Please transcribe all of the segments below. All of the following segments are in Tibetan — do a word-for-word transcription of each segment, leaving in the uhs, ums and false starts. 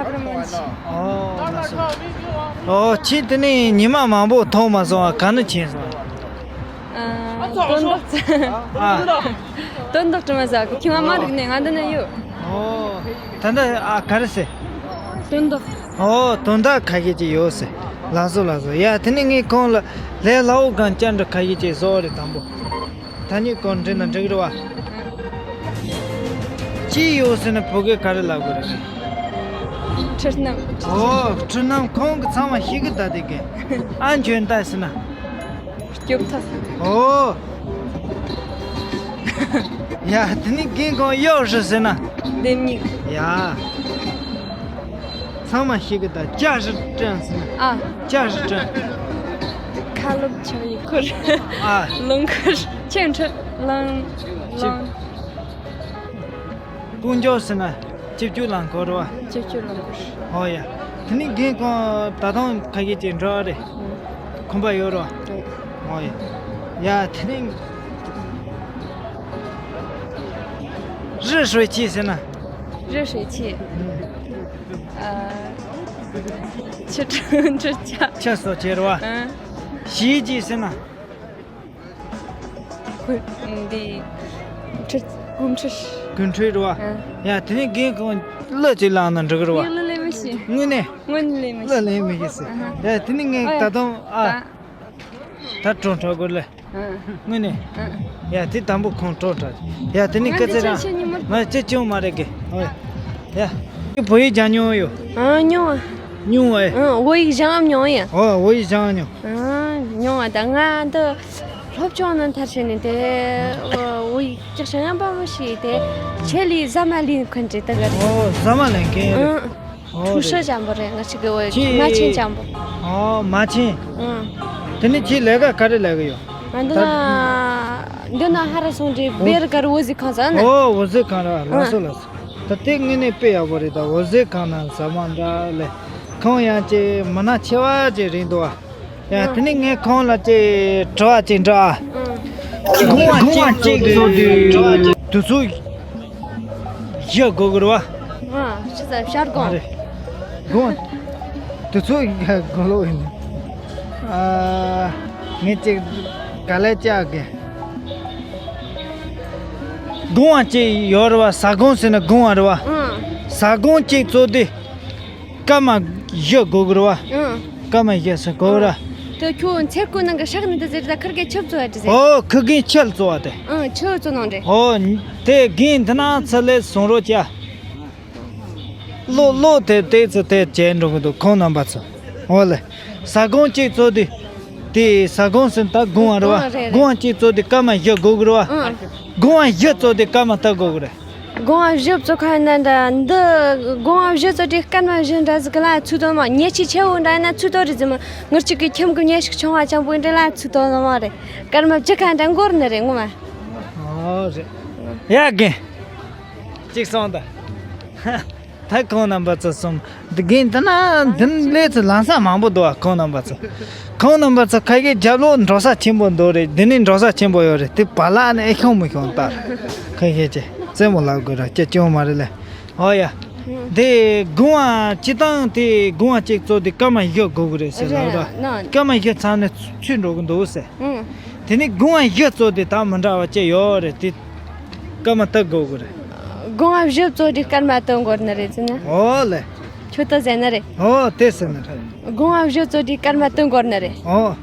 ཨོ་ལགས་སོ། ཨོ་ཁྱེད་དེ་ནས་ཉི་མ་མང་པོ་མཐོང་མ་སོང་བ། ག་ནས་ཕྱིན་སོང་། ཨ། དོན་དག་ཨ། དོན་དག་དྲི་མ་ཟ་གི་ཁྱོད་ང་མ་རིག་ནས་ང་འདི་ན་ཡོད། ཨོ། ད་ལྟ་ཨ་ག་རེ་ཟེར། དོན་དག་ཨོ་དོན་དག་ཁ་ཤས་ཅིག་ཡོད་ཟེར། ལགས་སོ་ལགས་སོ། ཡ་དེ་ནས་ངས་ཁོང་ལ་ལས་སླ་བོ་གང་བཅར་འདྲི་ཁ་ཤས་ཅིག་བཟོ་བ་རེད། དང་པོ། ཐ་སྙད་སྐོར་འདྲི་ན་འགྲིག་རེད་བ། ཅི་ཡོད་ཟེར་ན་བོད་སྐད་ག་རེ་ལབ་དགོས་རེད། འཁྲུལ་སྣང་། ཨོ་འཁྲུལ་སྣང་ཁོང་གི་ཚང་མ་ཤེས་གི་ད་དེ་གི། ཨ་འཇོན་ད་ཟེར་ན། སྐྱོབ་ཐབས། ཨོ། ཡ་དེ་ནི་རྒན་ཁོང་གཡོག་རེད་ཟེར་ན། ལྡེམ་མིག་ཡ། ཚང་མ་ཤེས་གི་ད་ལྕགས་རི་སྤྲིན་ཟེར་ན། ཨ། ལྕགས་རི་སྤྲིན། ཁ་ལོབ་ཆག་ཡི་ཁུར། ཨ། ལུང་ཁུར། ཆེན་ཁྲི། ལང་། ཆེན། ལང་། ཀུན་སྐྱོ་ཟེར་ན་སྤྱི་སྤྱོད་རླངས་འཁོར་རེད་བ། སྤྱི་སྤྱོད་རླངས་འཁོར། ཨོ་ཡ། དེ་ནི་རྒན་ཁོང་ད་དུང་ཁ་ཤས་ཅིག་འགྲོ་བ་རེད། ཁོམ་པ་ཡོད་རེད་བ། ཨོ་ཡ། ཡ་དེ་ནི། རི་ཧྲོད་ཆི་ཟེར་ན། རི་ཧྲོད་ཆི། ཨ། ཆུ་ཁྲི་ཁྲི་ཆ། ཆུ་སོ་ཆེ་རེད་བ། ཨ། ཞི་ཅི་ཟེར་ན། ཁུ། འདི། ཁྲི། ཀུན་ཁྲི། ཀུན་ཁྲི་རེད་བ། ཨ། ཡ་དེ་ནི་རྒན་ཁོང་གླུ་ཅིག་བླངས་ན་འགྲིག་རེད་བ། ངས་གླུ་ལེན་མི་ཤེས། དངོས་གནས། དངོས་གནས་ལེན་མི་ཤེས། གླུ་ལེན་མི་ཤེས་ཟེར། ཨ་ཧ། ཡ་དེ་ནི་ངས་ཨ་ད་དུང་ཨ། ད། ད་གྲོངས་འགྲོ་དགོས་ལེ། ཨ། དངོས་གནས། ཨ། ཡ་དེ་དང་པོ་ཁོང་གྲོངས་འགྲོ། ཡ་དེ་ནི་སྐད་ཆ་རང་། ང་ཅི་ཅི་ཡོང་མ་རེད་གི། ཨོ་ཡ། ཡ། བོད་ཡིག་སྦྱང་མྱོང་ཡོད། ཨ། མྱོང་། མྱོང་བ། ཨ། བོད་ཡིག་སྦྱང་མྱོང་ཡ། ཨོ་བོད་ཡིག་སྦྱང་མྱོང་། ཨ། མྱོང་བ་ད་ང་འདི་སློབ་སྦྱོང་ནང་མཐར་ཕྱིན་ནས་དེ་བོད་ཡིག་ཅིག་ཤེས་ཡང་པ་མོ་ཞིག་དེ་ཆེད་ལས་ཟ་མ་ལས་མཁན་ཅིག་ད་ག་རེད། ཨོ་ཟ་མ་ལས་མཁན་རེད། ཨ། ཨོ་ཆུ་ཤ་རེད། ཅན་པོ་རེད། ང་ཅིག་གི་འོ་ཁྱི། མ་ཆེན་ཅན་པོ། ཨོ་མ་ཆེན། ཨ། དེ་ནི་ཁྱི་ལས་ཀ་ག་རེ་ལས་གི་ཡོད། ང་འདི་ན་འདི་ན་ཧ་ར་སོང་དེ་བེར་དཀར་འོ་ཟི་ཁང་ཟ་ན། ཨོ་འོ་ཟི་ཁང་ར་ལགས་སོ་ལགས་སོ། ད་དེ་དངོས་གནས་དཔེ་ཡག་པོ་རེད། ད་འོ་ཟི་ཁང་ན་ཟ་མ་འདྲ་ལས་ཁང་ཡང་ཅེ་མི་ན་ཆེ་བ་ཅེ་རིང་འདུག་བ། ཡ་དེ་ནི་ངས་ཁོང་ལ་ཅེ་དྲི་བ་ཅིག་འདྲི་ཨ། ཨང་། སྒོ་ང་གཅིག་བཙུགས་དུས་དུས་ཚོད་བཞི་དགོས་ཀྱི་རེད་བ། ཨང་། ཆི་ཟེར་ཤར་སྒོ། མ་རེད། སྒོ་ང་དུས་ཚོད་དགོས་ལོ་ཡིན། ཨ། ངས་ཅིག་ག་ལེ་ཅག་གི། སྒོ་ང་གཅིག་ཡོད་རེད་བ། ཟ་སྒོང་ཟེར་ན་སྒོ་ང་རེད་བ། ཨང་། ཟ་སྒོང་གཅིག་བཙུགས་དུས། སྐར་མ་བཞི་དགོས་ཀྱི་རེད་བ། ཨང་། སྐར་མ་བཞི་ཟེར་དགོས་ར། དེ་ཁྱོད་ཚེ་སྐུ་ནང་གི་ཧྲག་ནི་དེ་ཟེར་ད་ཁར་གི་ཆབ་བཙོ་བ་དེ་ཟེར། ཨོ་ཁུ་གིན་ཆལ་བཙོ་བ་དེ། ཨང་། ཆུ་བཙོ་ནང་རེད། ཨོ་དེ་གིན་དེ་ན་ཚ་ལེ་སོང་རོ་ཅ། ལོ་ལོ་དེ་དེ་ཚོ་དེ་བྱས་འགྲོ་གི་འདུག་ཁོང་རྣམ་པ་ཚོ། ཨོ་ལེ། ཟ་སྒོང་གཅིག་བཙོ་དུས། དེ་ཟ་སྒོང་ཟེར་ད་སྒོང་བ་རེད་བ། ཨང་། རེད་རེད། སྒོང་བ་གཅིག་བཙོ་དུས་སྐར་མ་བཞི་དགོས་ཀྱི་རེད་བ། ཨང་། སྒོང་བ་བཞི་བཙོ་དུས་སྐར་མ་དག་དགོས་ཀྱི་རེད། སྒོང་བ་བཞི་བཙོ་མཁན་ན་འདྲ་འདི། སྒོང་བ་བཞི་བཙོ་དུས་སྐར་མ་བཞི་འདྲ་ཟིག་ལ་ཚུལ་དོན་མ་ཉེ་ཆེ་ཆེ་བོ་འདྲ་ན་ཚུལ་དོན་རེད་ཟིན་མ་ངར་གཅིག་གི་ཁྱིམ་གི་ཉེ་ཞིག་ཆུང་བ་ཅང་པོ་འདྲ་ལ་ཚུལ་དོན་མ་རེད། སྐར་མ་བཅུ་ཁ་འདྲ་འགོར་ནི་རེད་ངོ་མ། ཨོ་རེད། ཡ་རྒན། གཅིག་སོང་ད། ད་ཁོང་རྣམ་པ་ཚོ་གསུམ། འདི་རྒན་འདི་ན་འདི་ལས་ཚོ་ལང་ས་མང་པོ་འདུག་ཨ། ཁོང་རྣམ་པ་ཚོ། ཁོང་རྣམ་པ་ཚོ་ཁ་གི་རྒྱབ་ལོགས་འགྲོ་ས་ཆེན་པོ་འདུག་རེད། འདི་ནས་འགྲོ་ས་ཆེན་པོ་ཡོད་རེད། དེ་བ་ལ་ནས་ཨེ་ཤོང་མི་ཤོང་ད། ཁ་ཤས་ཀྱི་རྩེད་མོ་ལབ་དགོས་ར་སྐྱེ་སྐྱོ་མ་རེད་ལེ། ཨོ་ཡ། དེ་སྒོང་བ་སྤྱི་བཏང་དེ་སྒོང་བ་གཅིག་བཙོ་དེ་སྐར་མ་བཞི་དགོས་ཀྱི་རེད་ཟེར་ལབ་ར། རེད་ན། སྐར་མ་བཞི་ཚང་ནས་ཚུད་འགྲོ་གི་འདུག་ཟེར། ཨང་། དེ་ནས་སྒོང་བ་བཞི་བཙོ་དེ་ད་མི་འདྲ་བ་ཅི་ཡོད་རེད་དེ། སྐར་མ་དག་དགོས་ཀྱི་རེད། སྒོང་བ་བཞི་བཙོ་དུས་སྐར་མ་དག་འགོར་ནི་རེད་ཟེར་ན། ཨོ་ལེ། ཁྱོད་ད་ཟེར་ནི་རེད། ཨོ་དེ་ཟེར་ནི་རེད། སྒོང་བ་བཞི་བཙོ་དུས་སྐར་མ་དག་འགོར་ནི་རེད། ཨོ།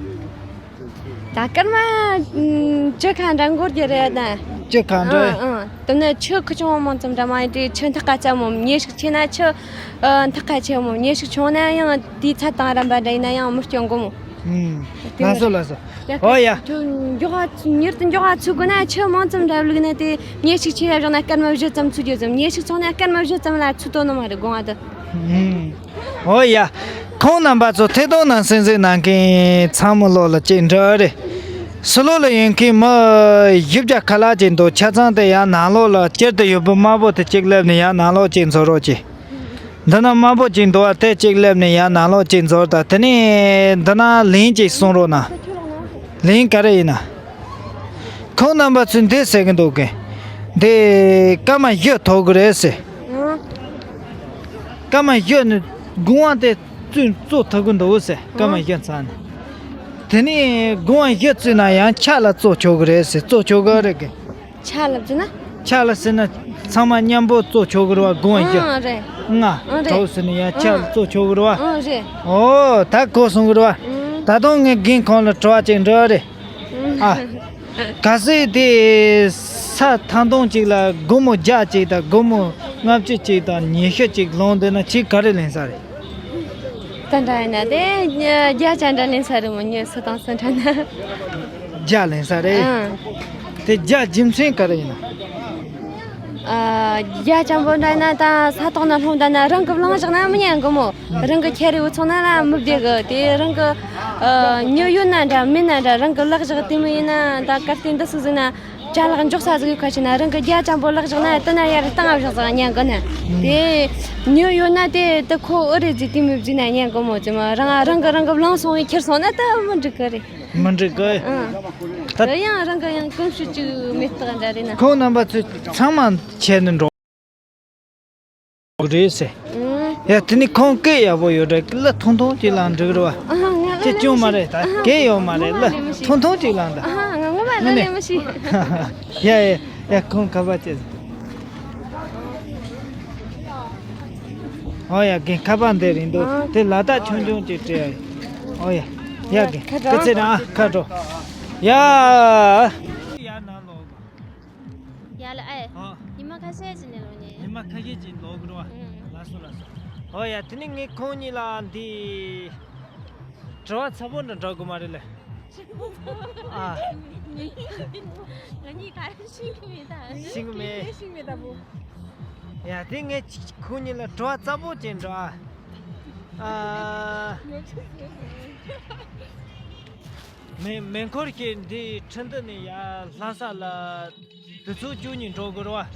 ད་སྐར་མ་བཅུ་ཁ་འདྲ་འགོར་གྱི་རེད་ད། བཅུ་ཁ་འདྲ། ཨང་ཨང་། དེ་ནས་ཆུ་ཁུ་ཆུང་བ་མང་ཙམ་འདྲ་མ་ཡིན་དུས་ཆུ་འཐག་ཁ་ཆེ་མོ་ཉེ་ཞིག་ཆེ་ན་ཆུ་འཐག་ཁ་ཆེ་མོ་ཉེ་ཞིག་ཆུང་ན་ཡང་དེའི་ཚད་དང་རན་པ་འདྲ་ཡིན་ན་ཡང་མི་སྐྱོ་གོ་མོ། ཨུམ། ལགས་སོ་ལགས་སོ། ཨོ་ཡ། ཁྱོད་མགྱོགས་པ་མྱུར་དུ་མགྱོགས་པ་ཚུད་དགོས་ན་ཆུ་མང་ཙམ་འདྲ་བླུགས་ན་དེ་ཉེ་ཞིག་ཆེ་ཡ་བཞག་ན་སྐར་མ་བཞི་ཙམ་ཚུད་རྒྱུ་ཙམ་ཉེ་ཞིག་ཚོང་ན་སྐར་མ་བཞི་ཙམ་ལ་ཚུད་དོ་ནི་མ་རེད་དགོངས་པ་དུ། ཨུམ། ཨོ་ཡ། ཁོང་རྣམ་པ་ཚོ་ཐད་གཏོང་ནང་གསན་གཟིགས་གནང་མཁན་ཚང་མ་ལོག་ལ་གཅིག་འདྲ་རེད། ཕྱི་ལོགས་ལ་ཡོད་མཁན་མི་བཞི་བརྒྱ་ཁ་ལག་ཅིག་འདུག་ཆ་ཚང་དེ་ཡང་ནང་ལོགས་ལ་སྤྱིར་དུ་ཡོད་པའི་དམར་པོ་དེ་གཅིག་སླེབས་ནས་ཡང་ནང་ལོགས་གཅིག་འཛུལ་རོགས་གྱིས། འདི་ན་དམར་པོ་གཅིག་འདུག་བ་དེ་གཅིག་སླེབས་ནས་ཡང་ནང་ལོགས་གཅིག་འཛུལ་དང་དེ་ནས་འདི་ན་ལན་གཅིག་གསུང་རོགས་གནང་། ལན་ག་རེ་ཡིན་ན། ཁོང་རྣམ་པ་ཚོས་འདི་ཟེར་གི་འདུག་གི། འདི་སྐར་མ་བཞི་ཐོག་གི་རེད་ཟེར། ཨང་། སྐར་མ་བཞི་ནི་དགུང་བ་དེ་བཙུགས་བཙུགས་ཐུབ་ཀྱི་འདུག་ཟེར། སྐར་མ་བཞི་ཚར་ནས། དེ་ནས་དགུང་བ་བཞི་བཙུགས་ན་ཡང་ཆ་ལ་བཙུགས་ཆོག་གི་རེད་ཟེར། བཙུགས་ཆོག་གི་རེད་གི། ཆ་ལ་བཙུགས་ན། ཆ་ལ་ཟེར་ན་ཚང་མ་མཉམ་པོ་བཙུགས་ཆོག་གི་རེད་བ། དགུང་བ་བཞི། ཨང་རེད། ལྔ། ཨང་རེད། དྲུག་ཟེར་ནས་ཡང་ཆ་ལ་ཨང་བཙུགས་ཆོག་གི་རེད་བ། ཨང་རེད། ཨོ་ད་གོ་སོང་གི་རེད་བ། ཨང་། ད་དུང་ངས་རྒན་ཁོང་ལ་དྲི་བ་ཅིག་འདྲི་བ་རེད། ཨ། གལ་སྲིད་དེ་ས་ཐང་སྟོང་གཅིག་ལ་སྒོར་མོ་བརྒྱ་གཅིག་དང་སྒོར་མོ་ལྔ་བཅུ་གཅིག་དང་ཉི་ཤུ་གཅིག་ལོངས་བསྡད་ན་ཁྱེད་ག་རེ་ལེན་ས་རེད། ད་འདྲ་ཡིན་ན་དེ་བརྒྱ་ཆ་འདྲ་ལེན་ས་རེད་མོ། ཉོས་སུ་དང་སུ་འདྲ་ན། བརྒྱ་ལེན་ས་རེད། ཨང་། དེ་བརྒྱ་རྒྱུ་མཚན་ག་རེ་ཡིན་ན། ཨ། རྒྱ་ཆེན་པོ་འདྲ་ན་ད་ས་ཐོག་ན་ལྷུང་ད་ན་རང་གི་བླངས་བཞག་ན་མི་ཉན་གི་མོ། རང་གི་ཁྱེར་རེ་འུ་ཚོ་ན་ལ་མི་བདེ་གི། དེ་རང་གི་ཨ་ཉོ་ཡོད་ན་འདྲ་མིན་ན་འདྲ་རང་གི་བརླག་བཞག་དེ་མི་ཡིན་ན་ད་གར་སྟེང་འདི་སུ་ཟིན་ན་ཅ་ལག་འཇོག་ས་ཟིག་ཡོད་ཁ་ཕྱིན་ན་རང་གི་རྒྱ་ཆེན་པོ་བརླག་བཞག་ན་དེ་ན་ཡར་བཏང་བཞག་ཟིག་ཉན་གི་ན། དེ་ཉོ་ཡོད་ན་དེ་དེ་ཁོ་ཨུ་རེ་ཟིག་དེ་མི་བཟིན་ན་ཉན་གི་མོ། ཅི་མ་རང་རང་གི་རང་གི་བླངས་སོང་བའི་ཁྱེར་སོང་ན་ད་མི་འགྲིག་གི་རེད། མི་འགྲིག་གི། ཨང་། ད་ཡང་རང་གི་ཡང་ཀུན་སྤྱོད་ཅིག་མེད་རྟགས་འདྲ་རེད་ན། ཁོང་རྣམ་པ་ཚོས་ཚང་མ་བྱས་ནས་འགྲོ་གི་རེད་ཟེར། ཨང་། ཡ་དེ་ནི་ཁོང་སྐད་ཡག་པོ་ཡོད་རེད། གླུ་ཐུང་ཐུང་ཅིག་བླངས་འགྲིག་རེད་བ། ཨ་ང་ཅི་ཅུང་མ་རེད། ད་སྐད་ཡོད་མ་རེད། གླུ་ཐུང་ཐུང་ཅིག་བླངས་ད། ཨ་ང་ངོ་མ་ལ་ལས་མི་ཤེས། ཡ་ཡ་ཡ་ཁོང་ཁ་པར་བྱས། ཨོ་ཡ་རྒན་ཁ་པར་འདི་རིང་འདུག་དེ་ལ་དྭགས་ཆུང་ཆུང་ཅིག་སྤྲད་ཡ། ཨོ་ཡ་ཡ་རྒན་ཁ་ཚེ་རང་ཨ་ཁ་འགྲོ། ཡ། ཡ་ནང་ལོག་ཡ་ལ་ཨེ། ཨ། ཉི་མ་ཁ་ཤས་ཅིག་ནས་ལོག་ཉེ། ཉི་མ་ཁ་ཤས་ཅིག་ལོག་གི་རེད་བ། ཨང་། ལགས་སོ་ལགས་སོ། ཨོ་ཡ་དེ་ནི་ངས་ཁོང་གཉིས་ལ་འདི། དྲི་བ་ཚ་པོ་འདྲ་འདྲི་དགོས་མ་རེད་ལེ། ཨ། ང་གཉིས་ག་རེ་ཤེས་ཀྱི་མེད་ད། ཤེས་ཀྱི་མེད། ཤེས་ཀྱི་མེད་ད་བུ། ཡ་དེ་ངས་ཁོང་གཉིས་ལ་དྲི་བ་ཚ་པོ་ཅིག་འདྲི་ཨ། ཨ། མེ་མེ་འཁོར་གྱི་འདི་ཁྲིན་ཏུ་ནས་ཡར་ལྷ་ས་ལ་དུས་ཚོད་བཅུ་གཉིས་འགྲོ་དགོས་རེད་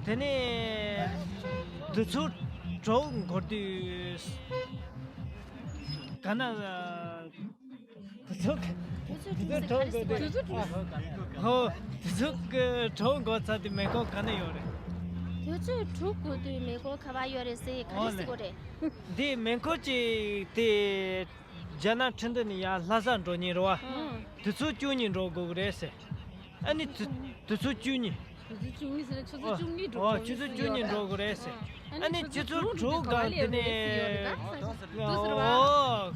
བ། ཨང་། དེ་ནས་དུས་ཚོད་དྲུག་འགོར་དུས་ག་ན། དུས་ཚོད་དུས་ཚོད་དྲུག་ཟེར་ག་རེ་ཟེར་དགོས་རེད། དུས་ཚོད་དྲུག་ཨ། ཧོ། དུས་ཚོད་དྲུག་འགོར་ཚར་དུས་མེ་འཁོར་ག་ན་ཡོད་རེད། དུས་ཚོད་དྲུག་འགོར་དུས་མེ་འཁོར་ག་པར་ཡོད་རེད་ཟེར་ག་རེ་ཟེར་དགོས་རེད། འདི་མེ་འཁོར་གྱི་དེ། རྒྱ་ནག་ཁྲིན་ཏུ་ནས་ཡར་ལྷ་ས་འགྲོ་མཁན་རེད་བ། ཨང་། དུས་ཚོད་བཅུ་གཉིས་འགྲོ་དགོས་ཀྱི་རེད་ཟེར། ཨ་ནི་དུས་དུས་ཚོད་བཅུ་གཉིས། དུས་ཚོད་བཅུ་གཉིས་ཟེར་ན་ཆུ་ཚོད་བཅུ་གཉིས་འགྲོ་ཨོ་ཆུ་ཚོད་བཅུ་གཉིས་འགྲོ་དགོས་རེད་ཟེར། ཨ་ནི་ཆུ་ཚོད་དྲུག་ག་དེ་ནས་ཨོ་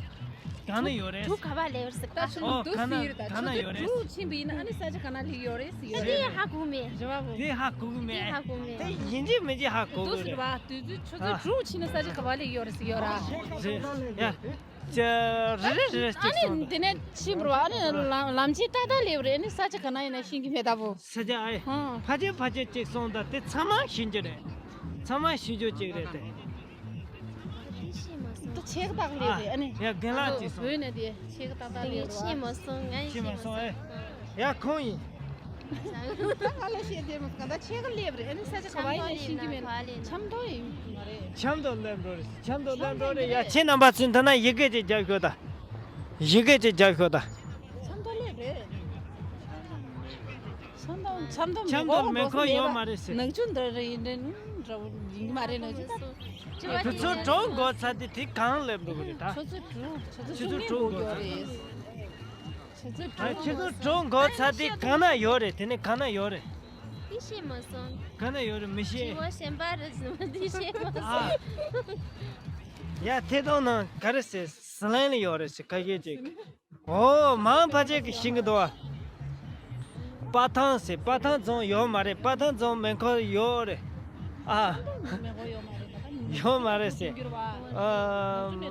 གང་ན་ཡོད་རེད། དྲུག་ག་པར་སླེབས་ཟེར་ད་ཆུ་ཨོ་ཚོད་ག་ན་ག་ན་ཡོད་རེད། དྲུག་ཕྱིན་པ་ཡིན་ན་ཨ་ནི་ས་ཆ་ག་ན་སླེབས་ཡོད་རེད་ཟེར་ཡོད་རེད། དེ་ཧ་གོ་མེད། རེད་བ་བོ། དེ་ཧ་གོ་གི་མེད། དེ་ཧ་གོ་མེད། དེ་ཡིན་གཅིག་མིན་གཅིག་ཧ་གོ་གི་རེད། དུས་ཚོད་དྲུག་ཕྱིན་ན་ས་ཆ་ག་པར་སླེབས་ཡོད་རེད་ཟེར་ཡོད་ར། རེད་ཡ། ཅི་རེ་རེ་རེ་ཅིག་ཨ་ནི་སོང་། དེ་ནས་ཕྱིན་པ་རེད་བ། ཨ་ནི་ལམ་ལམ་ཆེན་ཏག་ཏག་སླེབས་རེད། ཨ་ནི་ས་ཆ་ག་ན་ཡིན་ན་ཤེས་ཀྱི་མེད་ད་བོ། ས་ཆ་ཨེ། ཧང་། ཕལ་ཆེར་ཕལ་ཆེར་ཅིག་སོང་ད་དེ་ཚང་མ་ཤེས་རྒྱུ་རེད། ཚང་མ་ཤེས་རྒྱུ་ཅིག་རེད་དེ། ད་ཆེ་གི་ཏག་སླེབས་རེད། ཨ་ནི་ཡ་རྒན་ལགས་ཅིག་སོང་། བོད་ནས་དེ་ཆེ་གི་ཏག་ཏག་སླེབས་རེད་བ། ཤེས་མ་སོང་། ང་ཡི་ཤེས་མ་སོང་ཨེ། ཡ་ཁོང་ཡིན། ད་ང་ལ་བཤད་དེ་མ་ག་ད་ཆེ་གི་སླེབས་རེད། ཨ་ནི་ས་ཆ་ག་བ་ཡིན་ན་ཤེས་ཀྱི་མེད། ཆབ་མདོ་ཡིན་མ་རེད། ཆབ་མདོ་སླེབས་འགྲོ་རེད། ཆབ་མདོ་སླེབས་འགྲོ་རེད། ཡ་ཁྱེད་རྣམ་པ་ཚོས་འདི་ན་ཡི་གེ་ཅིག་རྒྱབ་ཤོག་ད། ཡི་གེ་ཅིག་རྒྱབ་ཤོག་ད། ཆབ་མདོ་སླེབས་རེད། ཆབ་མདོ་ཆབ་མདོ་ཆབ་མདོ་མེ་འཁོར་ཡོད་མ་རེད་ཟེར། ནག་ཆུ་འདི་རེད་ཡིན་འདྲ་ཡིན་གི་མ་རེད། ནག་ཆུ་ད། དུས་ཚོད་དྲུག་འགོར་ཚར་དུས་དེ་གང་སླེབས་འགྲོ་གི་རེད་ད། ཆུ་ཚོད་དྲུག་ཆུ་ཚོད་དྲུག་འགོར་ཚར་དུས། ཆུ་ཚོད་ཨ་དྲུག་ཆུ་ཚོད་དྲུག་འགོར་ཚར་དུས་གང་ན་ཡོད་རེད། དེ་ནས་གང་ན་ཡོད་རེད། དེ་ཤེས་མ་སོང་། གང་ན་ཡོད་རེད་མི་ཤེས། དྲི་བ་གཞན་པ་རེ་ཟིན་པ་དེ་ཤེས་མ་ཨ། སོང་། ཡ་ཐད་གཏོང་ནང་ག་རེ་ཟེར། ཟི་ལིང་ལ་ཡོད་རེད་ཟེར་ཁ་ཤས་ཅིག་ཨོ་མང་ཕལ་ཆེར་གི་ཤེས་ཀྱི་འདུག་བ། སྤ་ཐང་ཟེར། སྤ་ཐང་རྫོང་ཡོད་མ་རེད། སྤ་ཐང་རྫོང་མེ་འཁོར་ཡོད་རེད། ཨ། ཡོད་མ་རེད་ཟེར། ཨ།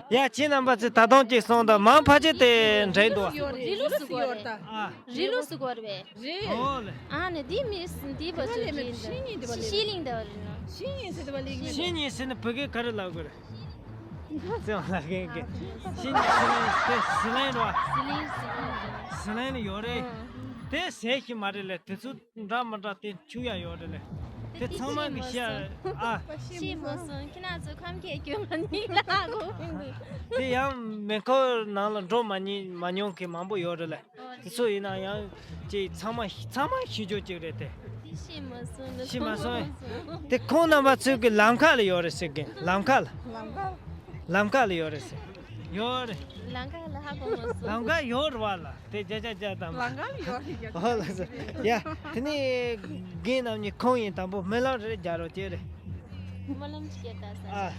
ཡ་ཁྱེད་རྣམ་པ་ཚོས་ད་དུང་ཅིག་གསུངས་དང་། མང་ཕལ་ཆེར་དེ་འདྲ་འདུག་བ། རི་ལུགས་སུ་གོ་རེད། ཨ། རི་ལུགས་སུ་གོ་རེད། རེད། ཨོ་ལེ། ཨ་ནི་འདི་མི་འདི་བ་ཚོ་རེད། ཤི་ཤི་ལིང་ད་བ་རེད་ན། ཤི་ཉིན་ཟེར་དེ་བ་ལིང་མེད། ཤི་ཉིན་ཟེར་ན་བོད་སྐད་ག་རེ་ལབ་དགོས་རེད། ཙེ་བ་ལ་ཁེ་ཁེ། ཤི་ཉིན་ཟི་ལིང་དེ་ཟི་ལིང་རེད་བ། ཟི་ལིང་ཟི་ལིང་རེད། ཟི་ལིང་ལ་ཡོད་རེད། ཨང་། དེ་ཟེར་ཤི་མ་རེད་ལེ། དུས་ཚོད་འདྲ་མི་འདྲ་དེ་ཆུ་ཡ་ཡོད་རེད་ལེ། དེ་ཚང་མ་གི་ཤ་ཨ། ཤི་མ་སོང་། ཁྱེད་རང་ཚོ་ཁམས་ཁས་སྐྱོན་མ་ནི་ལ་གོ་ཕིང་དུ། དེ་ཡང་མེ་འཁོར་ནང་ལ་འགྲོ་མ་ཉན་མ་མྱོང་མཁན་མང་པོ་ཡོད་རེད་ལེ། དེ་ཚོ་ཡིན་ན་ཡང་ཅིག་ཚང་མ་ཚང་མ་ཤི་རྒྱུ་ཅིག་རེད་དེ། ཤེས་མ་སོང་། ཤེས་མ་སོང་། དེ་ཁོང་རྣམ་པ་ཚོས་ཀྱི་ལམ་ཁ་ལ་ཡོད་རེད་ཟེར་གི། ལམ་ཁ་ལ། ལམ་ཁ་ལ་ཡོད་རེད་ཟེར། ཡོད་རེད། ལམ་ཁ་ལ་ཧ་གོ་མ་སོང་། ལམ་ཁ་ཡོད་རེད་བ་ལ། དེ་བརྒྱ་ཆ་བརྒྱ་དང་། ལམ་ཁ་ལ་ཡོད་རེད། ཨོ་ལགས་སོ། ཡ། དེ་ནས་རྒན་རྣམ་གཉིས་ཁོང་ཡིན། དང་པོ་སྨོན་ལམ་རེ་རྒྱག་རོགས་བྱེད་རེད། སྨོན་ལམ་ཞིག་རྒྱག་ད་ས། ཨ།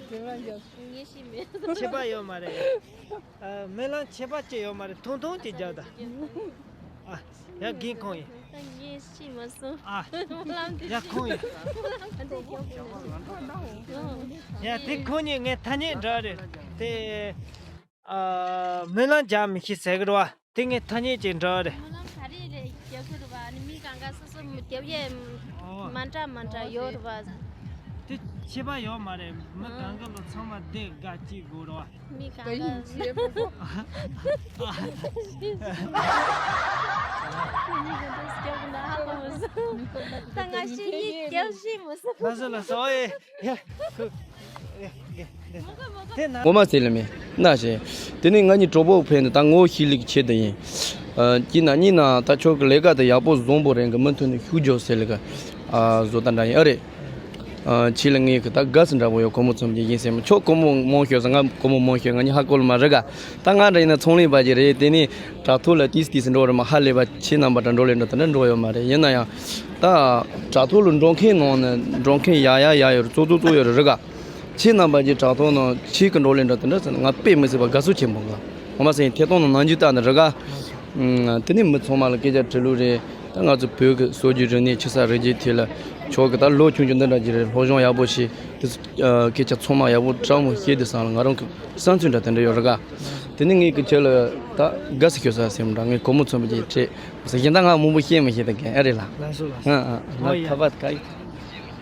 ངས་ཤེས་མེད། ཁྱད་པར་ཡོད་མ་རེད། ཨ། སྨོན་ལམ་ཁྱད་པར་ཅི་ཡོད་མ་རེད། ཐུང་ཐུང་ཅིག་རྒྱག་ད། ཨ། ཡ། རྒན་ཁོང་ཡིན། ད་ངས་ཤེས་མ་སོང་། ཨ། སྨོན་ལམ་དེ། ཡ། ཁོང་ཡིན། སྨོན་ལམ་དེ་རྒྱག་དགོས་མ་རེད། ཡ། དེ་ཁོང་གཉིས་ངའི་ཐ་སྙད་འདྲ་རེད། དེ། ཨ། སྨོན་ལམ་རྒྱག་མི་ཤེས་ཟེར་གི་རེད་བ། དེ་ངའི་ཐ་སྙད་ཅིག་འདྲ་རེད། སྨོན་ལམ་ག་རེ་རེད་རྒྱག་གི་རེད་བ། ཨ་ནི་མི་གང་ག་སོ་སོ་རྒྱབ་ཡས། ཨོ། མ་འདྲ་མ་འདྲ་ཡོད་རེད་བ། དེ་ཁྱད་པར་ཡོད་མ་རེད། མི་གང་ག་ལ་ཚང་མ་བསྡད་དགའ་སྐྱིད་དགོས་རེད་བ། མི་གང་ག། ད་ཡིན་ཞེས་པོ། མི་གང་ག་རྒྱབ་གི་ན་ཧ་གོ་མ་སོང་། ད་ང་ཤེས་ཡིན་རྒྱབ་ཤེས་མ་སོང་། ལགས་སོ་ལགས་སོ། ཨེ། ཡ། ཁུ། ངོ་མ་ཟེར་ལ་མེད་ན་ཞེས། དེ་ནས་ང་གཉིས་གྲོགས་པོ་ཕན་དུ་ད་ངོ་ཤེས་ལུགས་ཆེད་དུ་ཡིན། ཨ། གྱིས་ན་གཉིས་ན་ད་ཁྱོད་ཀྱི་ལས་ཀ་དེ་ཡག་པོ་བཟང་པོ་རེད་གི། མུ་མཐུད་ནས་ཤུགས་རྒྱོབ་ཟེར་ལ་གི། ཨ། བཟོ་ལྟ་འདྲ་ཡིན། ཨ་རེད། ཨ། ཁྱེད་ལ་ངས་གི་ད་དགའ་སི་འདྲ་པོ་ཡོད། སྒོར་མོ་ཚོམ་གྱི་ཡིན་ཟེར་མོ། ཁྱོད་སྒོར་མོ་མང་ཤོས་ཟེར། ང་སྒོར་མོ་མང་ཤོས། ང་གཉིས་ཧ་གོ་ལ་མ་རེད་ག། ད་ང་འདྲ་ཡིན་ན་ཚོང་ལས་པ་ཅིག་རེད། དེ་ནས་དྲ་ཐོག་ལ་ཏིས་ཏིས་འགྲོ་རེད་མ། ཧ་ལས་པ་ཁྱེད་རྣམ་པ་འདྲ་འགྲོ་ལས་འགྲོ་དེ་འདྲ་འགྲོ་ཡོད་མ་རེད། ཡིན་ན་ཡང་། ད་དྲ་ཐོག་ལ་འགྲོ་མཁན་ནང་ནས་འགྲོ་མཁན་ཡག་ཡག་ཡག་ཡོད་རེད། ཙོག་ཙོག་ཙོག་ཡོད་རེད་རེད་ག། ཁྱེད་རྣམ་པ་གྱི་དྲ་ཐོག་ནང་ཁྱེད་ཀྱི་འགྲོ་ལས་འགྲོ་དེ་འདྲ་ཟེར་ན་ང་དཔེ་མི་སྲིད་པ་དགའ་ཚོར་ཆེན་པོ་འགའ། ངོ་མ་ཟེར་ཡིན། ཐད་གཏོང་ནང་ནང་རྒྱུ་ལྟ་ནི་རེད་ག། ཨ། དེ་ནས་མི་ཚང་མ་ལ་སྐད་ཆ་དྲི་ལུགས་རེད། ད་ང་ཚོ་བོད་ཀྱི་སྲོལ་རྒྱུན་རིག་གནས་ཆི་ས་རེད་ཀྱི་དེ་ལ། ཁྱོད་ཀྱི་ད་ལོ་ཆུང་ཆུང་འདི་འདྲ་ཅིག་རེད། སློབ་སྦྱོང་ཡག་པོ་བྱས། དེ་ཚོ། ཨ། སྐད་ཆ་ཚང་མ་ཡག་པོ་དྲང་མོ་བཤད་དུས་སང་ལ་ང་རང་གི་བསམ་ཚུལ་འདྲ་དེ་འདྲ་ཡོད་རེད་ག། དེ་ནས་ངས་ཀྱི་ཁྱེད་ལ་ད་དགའ་སི་ཁྱོད་ས་སེམས་འདྲ། ངས་སྒོར་མོ་ཚོམ་པ་ཅིག་སྤྲད་ཟེར་གཞན་དག་ང་མང་པོ་བཤད་མི་ཤེས་ད་གན། ཨ་རེད་ལ། ལགས་སོ་ལགས་སོ། ཨ་ཨ། ང་ཨོ་ཡ། ཁ་པར་ག་ཡི།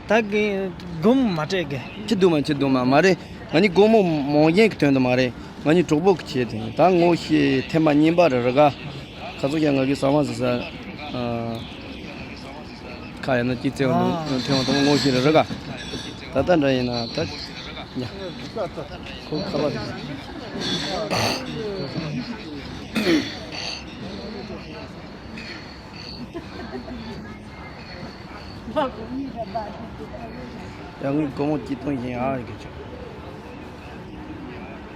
ད་གི་སྒོར་མོ་མ་སྤྲད་གི། ཅི་འདུག་མ་ཅི་འདུག་མ་མ་རེད། ང་གཉིས་སྒོར་མོ་མང་ཡན་གྱི་དོན་དུ་མ་རེད། ང་གཉིས་གྲོགས་པོ་གི་ཆེད་དུ་ཡིན། ད་ངོ་ཤེས་ཐེངས་མ་གཉིས་པ་རེད་རེད་ག། ཁ་ཚོ་ཡང་ང་གི་ས་མ་ཟི་ས། ཨ། ཁ་ཡ་ན་ཅི་ཚེ་བ་ཨ། ཐེངས་མ་དང་པོ་ངོ་ཤེས་རེད་རེད་ག། ད་ལྟ་འདྲ་ཡིན་ན་ད། ཡ། ཁོ་ཁ་པར། ཡང་ངས་སྒོར་མོ་གཅིག་སྟོང་བཞིན་ཨ་རེ་གི་ཆོག་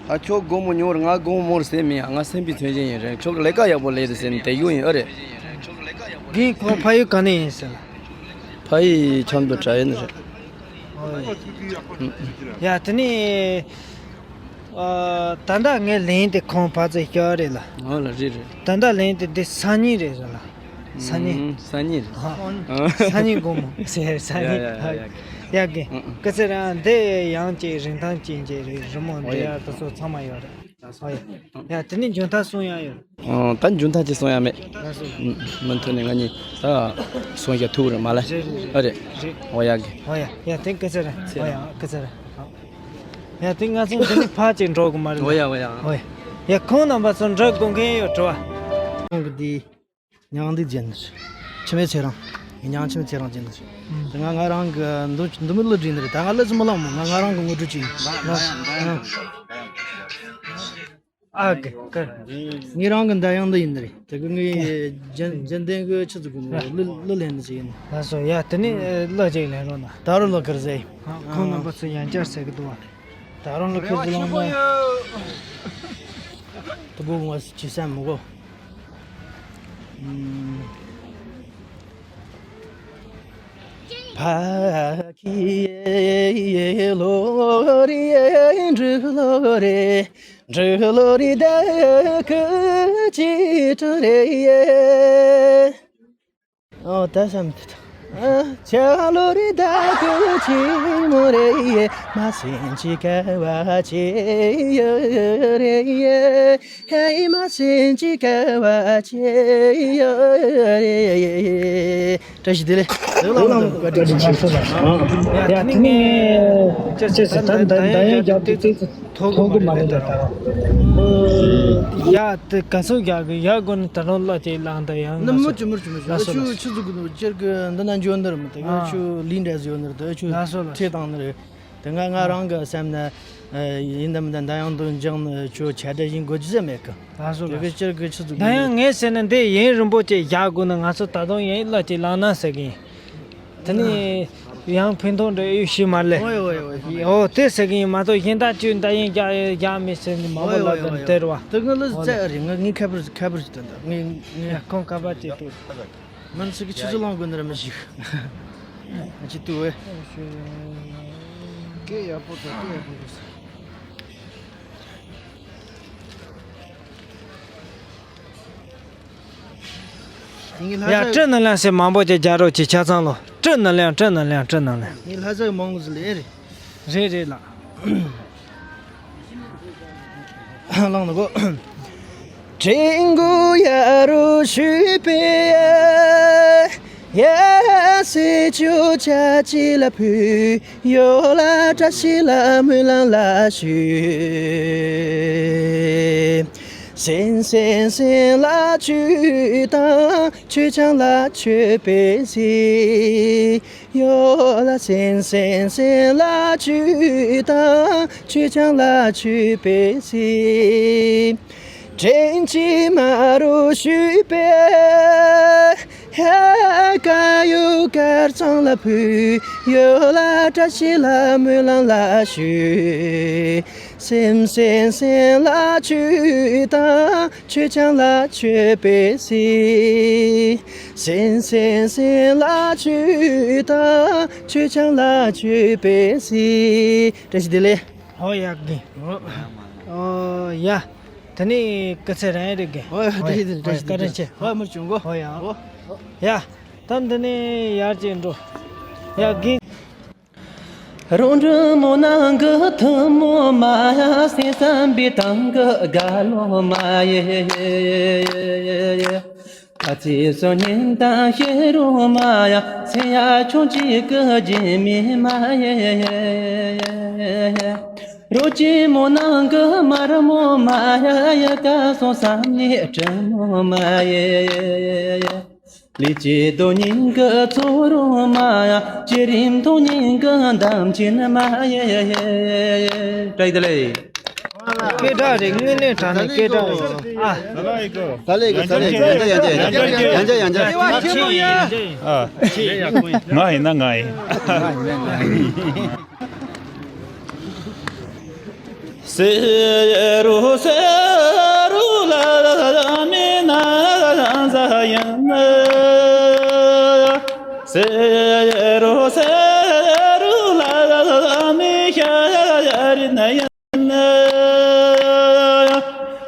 ཨ། ཁྱོད་སྒོར་མོ་ཉོ་ར་ང་སྒོར་མོ་མོར་ཟད་མེད་ཨ། ང་སེམས་པའི་མཚོན་བྱེད་ཡིན་རེད། ཁྱོད་ཀྱི་ལས་ཀ་ཡག་པོ་ལས་དུ་ཟེར་ནས་དེ་ཡོད་ཡིན། ཨ་རེད། རྒན་ཁོང་ཕ་ཡུལ་ག་ནས་ཡིན་ཟེར་ལ། ཕ་ཡུལ་ཆབ་མདོ་བྲག་ཡུལ་ནས་རེད། ཡ། དེ་ནས། ཨ། ད་ལྟ་ངས་ལན་དེ་ཁོང་ཕར་ཚུར་བཤད་རེད་ལ། ཨོ་ལ་རེད་རེད། ད་ལྟ་ལན་དེ་འདི་སང་ཉིན་རེད་ཟེར་ལ། སང་ཉིན། ཨུམ། སང་ཉིན་རེད། ཨ། སང་ཉིན་དགོང་མོ་ཟེར། སང་ཉིན། ཡ་ཡ་ཡ་ཡ། ཡ་གི། ཨུམ་ཨུམ། སྐུ་ཚེ་རིང་། འདི་ཡང་ཅིག་རིན་ཐང་ཅན་ཅིག་རེད། རི་མོ་འབྲི་ཡ་དེ་ཚོ་ཚང་མ་ཡོད་རེད། ཨོ་ཡ། ཡ། དེ་ནས་འཇོན་ཐང་གསུང་ཡ་ཡོད། ཨ། ད་འཇོན་ཐང་ཅིག་གསུང་ཡ་མེད། ལགས་སོ། ཨུམ། མུ་མཐུད་ནས་ང་གཉིས་ད་གསུང་བཤད་ཐུབ་རེད་མ་ལ། རེད་རེད། ཨ་རེད། རེད། ཨོ་ཡ་གི། ཨོ་ཡ། ཡ། དེ་སྐུ་ཚེ་རིང་། ཚེ་ཨོ་ཡ། རིང་། སྐུ་ཚེ་རིང་། ཡ། དེ་ང་ཚོ་འདི་ནས་ཕར་ཅིག་འགྲོ་དགོས་མ་རེད། ཨོ་ཡ་ཨོ་ཡ། ཨོ་ཡ། ཡ། ཁོང་རྣམ་པ་ཚོ་འདྲི་དགོས་མཁན་ཡོད། དྲི་བ། ཁོང་གི་འདི་མྱང་འདི་བརྒྱབ་ནི་རེད། འཆི་མེད་ཚེ་རིང་། མྱང་འཆི་མེད་ཚེ་རིང་བརྒྱབ་ནི་རེད། ཨུམ། དེ་ང་ང་རང་གི་འདི་འདི་མོ་གླུ་བྲིས་ནི་རེད། ད་ང་གླུ་ཚོ་མི་བླངས་མོ། ང་ང་རང་གི་ངོ་སྤྲོད་ཅིག་ཡིན། ང་ཨ། ཨ་གི་གི། ངའི་རང་གི་འདི་ཡང་འདི་ཡིན་ནི་རེད། དེ་གི་ངའི་རྒྱུན་རྒྱུན་ལྡན་གི་ཆི་ཟིག་གི་ངོ་གླུ་གླུ་ལེན་ནི་ཟིག་ཡིན། ལགས་སོ། ཡ། དེ་ནས་གླུ་ཅིག་ལེན་རོགས་གནང་། ད་རུང་གླུ་གར་ཟེར། ཨ། ཁོང་རྣམ་པ་ཚོ་ཡང་བསྐྱར་ཟེར་གི་འདུག་བ། ད་རུང་གླུ་གར་ཟེར་ལང་ན། དུ་གོ་ངོ་ཅི་བསམ་མི་གོ། ཨུམ། ཕ་ཁི་ལོ་རེ་འབྲུག་ལོ་རེ། འབྲུག་ལོ་རེ་ད་ཁུ་ཅི་ཏུ་རེ། ཨོ་ད་བསམ་དུ་ད། ཆ་ལོ་རེ་ད་ཁུ་ཅི་མོ་རེ། མ་སེམས་ཅི་ཀ་བ་ཅི་ཡོ་རེ། ཧེ་མ་སེམས་ཅི་ཀ་བ་ཅི་ཡོ་རེ། བཀྲ་ཤིས་བདེ་ལེགས། བཀའ་དྲིན་ཆེ། ཡ། དེ་ནས་ངས་ཅི་ཟེར། ད་ད་ད་ཡང་རྒྱབ་དེ་ཚོ་ཐོག་གི་མ་རེད་ད། ཡ། དེ་ག་ཚོད་རྒྱག་གི། ཡ། དགོས་ན་ད་རུང་གླུ་ཅིག་ལེན་ད་ཡང་། ནི་མུ་ཅི་མུ་ཅི་མུ་ཅི། ལགས་སོ། ཆུ་ཆུ་ཟུག་གི་འདུག་ཅེར་གི་འདི་ན་འཇོན་ནི་རེད་མི་དེ། ཨ། ཆུ་ལི་འདྲ་ཟིག་ཡོད་ནི་རེད་དེ། ཆུ། ལགས་སོ་ལགས་སོ། ཁྲེ་བཏང་ནི་རེད། དེ་ང་ང་རང་གི་སེམས་ན། ཡིན་དམ་ད་ད་ཡང་དུ་འཇང་ནི་ཁྱོད་ཁྱད་ད་ཡིན་དགོས་རྒྱུ་ཟེར་མེད་གི། ལགས་སོ། དེ་གི་ལགས་སོ། སྤྱིར་གི་ཆི་ཟིག་ད་ཡང་ངས་ཟེར་ན་འདི་ཡུན་རིང་པོ་ཅིག་བཞག་དགོས་ན་ང་ཚོ་ད་དུང་ཡིན་ལ་ཅིག་ལངས་ན་ཟེར་གི་ཡིན། དེ་ནི་ཡང་ཕུན་ཐོགས་འདྲ་ཡོད་ཤི་མ་ལེ། ཨོ་ཡོ་ཨོ་ཡོ་ཨོ་ཡོ། ཨོ་དེ་ཟེར་གི་ཡིན་མ་གཏོགས་གཞན་དག་ཅུ་འདའ་ཡིན་རྒྱག་རྒྱག་མི་ཟེར་ནི་མ་ཨོ་བོ་ཡོ་ལ་ཨོ་ཡོ་དེ་ཨོ་དེ་རུ་བ། ཡོ། དེ་ང་ལ་ཨོ་ཟེར་ལེ། རེད་ང་ངས་ཁ་པར་ཁ་པར་ཞིག་སྟོན་ད་ངས་ངས། ཡ་ཁོང་ཁ་པར་དེ་ཏུ། མི་ཚེ་གི་ཆུ་ཚོད་ལོངས་དགོས་ནི་ར་མི་ཞིག་ཨ་ཅི་ཏུ་བས། སྐད་ཡག་པོ་དང་སྐད་ཡག་པོ་འགྲོ་ས། ཡ་སྤྲི་ནི་ལན་སེ་མང་པོ་ཅིག་རྒྱ་རོགས་ཀྱི་ཆ་ཚང་ལོ། སྤྲི་ནི་ལན་སྤྲི་ནི་ལན་སྤྲི་ནི་ལན། ངས་ལྷ་ས་གི་མང་གི་ཟི་ལེ་རེད། རེད་རེད་ལགས། ལང་ནི་གོ། དྲན་གོ་ཡ་རུ་ཞུས་པའི་ཡ་སེ་ཅུ་ཅ་ཅི་ལ་ཕུ་ཡོ་ལ་བཀྲ་ཤིས་ལ་སྨོན་ལམ་ལ་ཞུ། སེམས་སེམས་སེམས་ལ་ཆུ་དང་ཆུ་ཆང་ལ་ཆུ་པེ་སི། ཡོ་ལ་སེམས་སེམས་སེམས་ལ་ཆུ་དང་ཆུ་ཆང་ལ་ཆུ་པེ་སི། དྲན་གྱིས་མ་རུ་ཞུས་པའི་ཧེ་ཀ་ཡུ་དཀར་གཙང་ལ་ཕུ་ཡོ་ལ་བཀྲ་ཤིས་ལ་སྨོན་ལམ་ལ་ཞུ། སེམས་སེམས་སེམས་ལ་ཆུ་དང་ཆུ་ཆང་ལ་ཆུ་པེ་སི། སེམས་སེམས་སེམས་ལ་ཆུ་དང་ཆུ་ཆང་ལ་ཆུ་པེ་སི། བཀྲ་ཤིས་བདེ་ལེགས། ཨོ་ཡ་གི། ཨོ་ཡ། ད་ནི་སྐུ་ཚེ་རིང་རེ་གི། ཨོ་ཡ་བཀྲ་ཤིས་བདེ་ལེགས། བཀྲ་ཤིས་བདེ་ལེགས། བཀའ་དྲིན་ཆེ། ཨོ་ཡ་མི་བྱུང་གོ། ཨོ་ཡ། ཨོ་ཡ། ད་འདི་ནི་ཡར་ཅིག་འགྲོ། ཡ་གི། རོང་འབྲི་མོ་ནང་གི་ཐུན་མོང་མ་ཡ། སེམས་བསམ་པའི་སྟེང་གི་རྒྱ་ལོ་མ་ཡེ། ཨ་ཙི་སོ་ཉིན་དང་ཤེ་རུ་མ་ཡ། སེ་ཡ་ཆུང་ཅིག་གི་རྗེས་མི་མ་ཡེ། རོ་ཅི་མོ་ནང་གི་མར་མོ་མ་ཡ། ཡ་ཀ་སོང་བསམ་ནི་དྲི་མོ་མ་ཡེ། ལི་ཅི་དོ་ཉིན་གི་ཚོ་རུ་མ་ཡ། ཅི་རིམ་ཐོང་ཉིན་གི་འདམ་ཆེན་མ་ཡེ། བཀྲ་ཤིས་བདེ་ལེགས། སྐད་གྲགས་རེད། དངོས་གནས་དྲང་གནས་སྐད་གྲགས་རེད། ཨ། ད་ལེ་གི་ད་ལེ་གི་ཡང་ཅི་ཡང་ཅི་ཡང་ཅི་ཡང་ཅི་ཡང་ཅི་ཡང་ཅི། ཨ། ང་ཡིན་ན་ང་ཡིན། སེ་རུ་སེ་རུ་ལ་མི་ན་ཟ་ཡིན། སེ་རུ་སེ་རུ་ལ་མི་ཤ་རི་ན་ཡིན།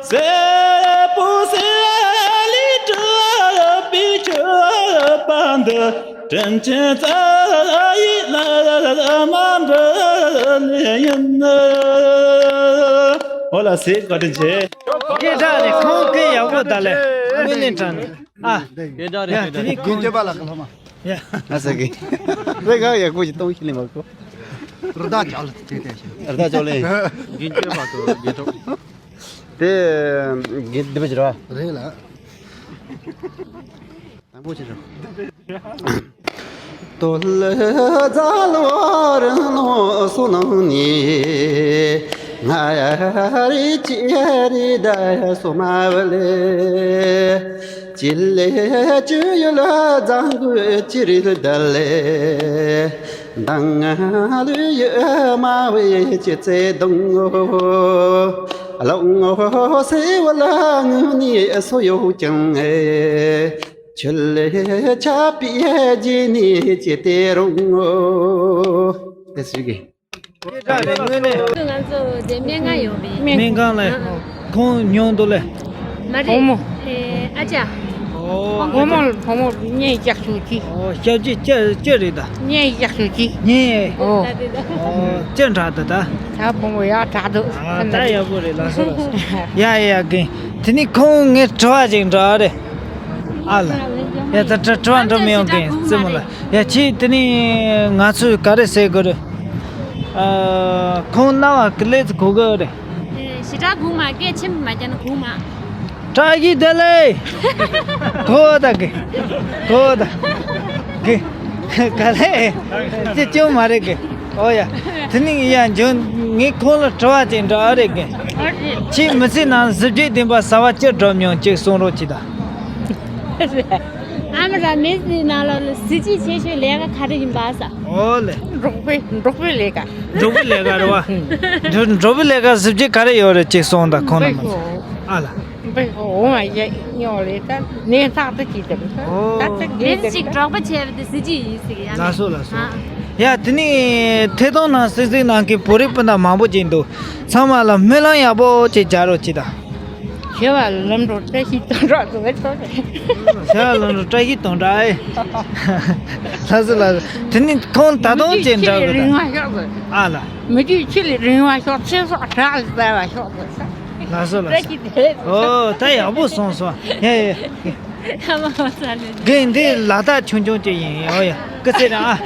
སེ་པུ་སེ་ལི་ཏུ་པི་ཅུ་པ་འདི། དྲིན་ཅན་རྩ་ཡི་བླ་མ་འབུལ་ཡིན། ཨོ་ལ་སེ་བཀའ་དྲིན་ཆེ། སྐད་གྲགས་རེད། ཁོང་སྐད་ཡག་པོ་ད་ལེ། དངོས་གནས་དྲང་གནས། ཨ། སྐད་གྲགས་རེད། ཡ་དེ་ནི་ཁོང་། རྒྱུན་སྤྱོད་པ་ལ་ཁ་ལྷོ་མ། ཡ། ང་ཟེར་གི། རེ་ག་ཡག་པོ་ཞིག་གཏོང་ཤེས་ནི་མ་གོ། རི་དྭགས་ཅག་ལ་དེ་དེ་ཞིག་རི་དྭགས་ཅག་ལེ། རྒྱུན་སྤྱོད་པ་དང་རྒྱུན་སྤྱོད། དེ་རྒྱུན་འདི་པ་ཅི་ར། རེད་ལ། དང་པོ་ཅི་རེད། དོ་ལ་ཛ་ལོ་རི་ནོ་སོ་ནང་ནི་ང་ཡ་རི་ཅི་ཡ་རི་ད་ཡ་སོ་མ་བ་ལེ། ཅི་ལེ་ཅི་ཡ་ལ་ཛང་གུ་ཅི་རི་ད་ལེ། མདང་ལུས་ཡོད་མ་བའི་ཅི་ཚེ་གདོང་ངོ་། ལོང་ངོ་སེ་བ་ལ་ངུ་ནི་སོ་ཡོད་ཀྱང་། ཆུ་ལས་ཆགས་པའི་རྗེས་ནི་ཅི་སྟེ་རུང་ངོ་། དེ་ཟེར་གི། སྐད་གྲགས་རེད་དངོས་གནས། ང་ཚོ་དེ་སྨན་ཁང་ཡོང་བའི། སྨན་ཁང་ལ་ཁོང་ཉོ་འདུག་ལེ། མ་རེད། བུ་མོ། ཨེ། ཨ་ཅག་ཨོ། བུ་མོ་བུ་མོ་གཉེན་རྒྱག་ཤུགས་ཀྱིས། ཨོ་སྐྱབས་རྗེ་ཅི་ཅི་རེད་ད། གཉེན་རྒྱག་ཤུགས་ཀྱིས། གཉེན། ཨོ། ད་དེ་ད། ཨོ་ཅི་འདྲ་ད་ད། ད་བུ་མོ་ཡག་དྲག་འདུག་ཨ་ད་ཡག་པོ་རེད་ལགས་སོ་ལགས་སོ། ཡ་ཡ་ཡ་གིན། དེ་ནི་ཁོང་ངས་དྲི་བ་ཅིག་འདྲི་བ་རེད། ཨ་ལ། ཡ་ད་དྲི་དྲི་བ་འདྲི་མི་ཡོང་གིན་རྩེད་མོ་ལ། ཡ་ཁྱེད་དེ་ནི་ང་ཚོས་ག་རེ་ཟེར་དགོས་རེད། ཨ། ཁོང་རྣ་བ་ཀི་ལེ་ཙི་གོ་གི་རེད། ཞེ་དྲག་གུང་མ་སྐད་ཆེན་པོ་མ་རྒྱག་ན་གུང་མ། བཀྲ་ཤིས་བདེ་ལེགས། གོ་ད་གི། གོ་ད་གི། ག་ལེ། ཅི་ཅུང་མ་རེད་གི། ཨོ་ཡ། དེ་ནི་ཡ་འཇོན། ངས་ཁོང་ལ་དྲི་བ་ཅིག་འདྲི་ཨ་རེ་གི། ཁྱེད་མི་ཚེ་ནང་གཟི་བརྗིད་ལྡན་པ་གསར་བ་ཅི་བསྒྲུབས་མྱོང་ཅིག་གསུང་རོགས་གྱིས་ད། ཨ་མ་ར་མི་ཚེ་ནང་ལ་གཟི་བརྗིད་ཆེ་ཤོས་ལས་ཀ་ག་རེ་ཡིན་པ་ས། ཨོ་ལེ། འབྲོག་པའི་འབྲོག་པའི་ལས་ཀ། འབྲོག་པའི་ལས་ཀ་རེད་བ། འབྲོག་པའི་ལས་ཀ་གཟི་བརྗིད་ག་རེ་ཡོད་རེད་ཅིག་གསུང་ད་ཁོང་ལ་མ་ཚོ། ཨ་ལ། འབུ་འོང་བ་ཡ་ཉོ་ལེ་ད་ནས་ཐག་ཏུ་ཅི་དེ་ད་ད་ཨོ། ཚེ་དེ་འདི་ཅིག་འབྲོག་པ་བྱས་པ་དེ་གཟི་བརྗིད་ཡིན་ཟེར་ཡ། ལགས་སོ་ལགས་སོ། ཡ་དེ་ནི་ཐད་གཏོང་ནང་གཟིགས་གཟིགས་གནང་མཁན་བོད་རིགས་སྤུན་ཟླ་མང་པོ་ཅིག་འདུག་ཚང་མ་ལ་སྨོན་ལམ་ཡག་པོ་ཅིག་རྒྱག་རོགས་གྱིས་ད། ཞི་བ་ལམ་འགྲོ་བཀྲ་ཤིས་དོན་གྲུབ་ཟེར་བའི་ཐོག་ནས། ཞི་བ་ལམ་འགྲོ་བཀྲ་ཤིས་དོན་གྲུབ་ཨེ། ལགས་སོ་ལགས་སོ། དེ་ནི་ཁོང་ད་དུང་ཅིག་འདྲ་གི་ད། རིང་བ་ཤོག་ཟེར། ཨ་ལ། མི་དུས་ཆེས་ལས་རིང་བ་ཤོག་ཚེ་སྲོག་བྲག་ལས་འཚེར་བ་ཤོག་ཟེར། ལགས་སོ་ལགས་སོ། ཨོ་ད་ཡག་པོ་གསུངས་སོང་། ཡ་ཡ། ཨ་མ་བ་ས་ལེ། རྒན་འདི་ལ་དྭགས་ཆུང་ཆུང་ཅིག་ཡིན། ཨོ་ཡ། སྐུ་ཚེ་རིང་ཨ།